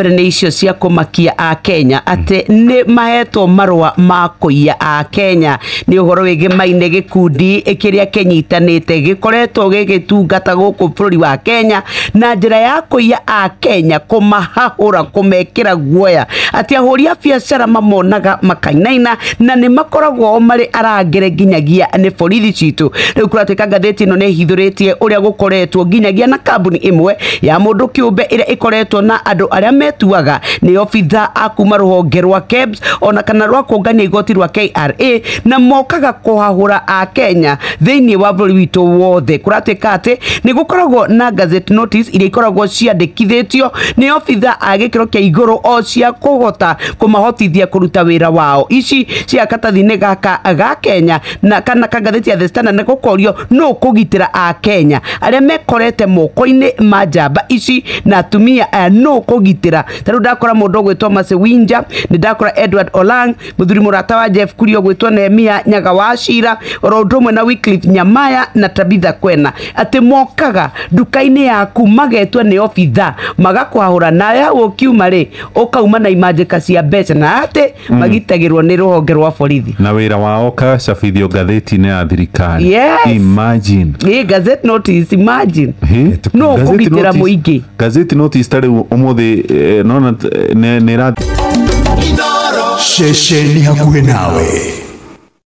Mbere nĩ icio cia kũmakia a Kenya atĩ nĩ mahetwo marũa ma kũiya a Kenya. Nĩ ũhoro wĩgĩmaine gĩkundi kĩrĩa kĩnyitanĩte gĩkoretwo gĩgĩtungata gũkũ bũrũri wa Kenya na njĩra ya kũiya a Kenya, kũmahahũra, kũmekĩra guoya atĩ ahũri a biacara mamonaga makainaina na nĩ makoragwo marĩ arangĩre nginyagia nĩ borithi citũ. Rĩu kũratuĩka ngathĩti ĩno nĩ ĩhithũrĩtie ũrĩa gũkoretwo nginyagia na kambuni ĩmwe ya mũndũ kĩũmbe ĩrĩa ĩkoretwo na andũ arĩa metuaga nĩ obitha a kuma rũhonge rwa KEBS ona kana rwa kũngania igoti rwa KRA, na mokaga kũhahũra a Kenya thĩinĩ wa bũrũri witũ wothe. Kũratuĩka atĩ nĩ gũkoragwo na gazette notice iria ikoragwo ciandĩkithĩtio nĩ obitha a gĩkĩro kĩa igũrũ o cia kũhota kũmahotithia kũruta wĩra wao. Ici cia katathi-inĩ gaka ga Kenya na kana ka ngathĩti ya The Standard, na gũkorio nũ kũgitĩra a Kenya arĩa mekorete moko-inĩ ma njamba ici na atumia aya, nũ kũgitĩra. Ta rĩu ndakora mũndũ ũgwĩtwo Mercy Winja, nĩ ndakora Edward Olang, mũthuri mũrata wa Jeff Kuria ũgwĩtwo Nehemia Nyaga wa Cira, oro ũndũ ũmwe na Wycliffe Nyamaya na Tabitha Kwena, atĩ mokaga nduka-inĩ yaku magetwo nĩ obitha magakũhahũra, nawe hau ũkiuma rĩ ũkauma na imanjĩka cia mbeca, na atĩ magitagĩrwo nĩ rũhonge rwa borithi. Na wĩra wao kacabithio ngathĩti-inĩ ya thirikari. Yes. Imagine. Ĩ gazette notice, imagine. Hĩ? No Gazette kũgitĩra notice- mũingĩ. Gazette notice ta rĩu ũmũthĩ nona nĩ ĩra Ceceni hakuhĩ nawe.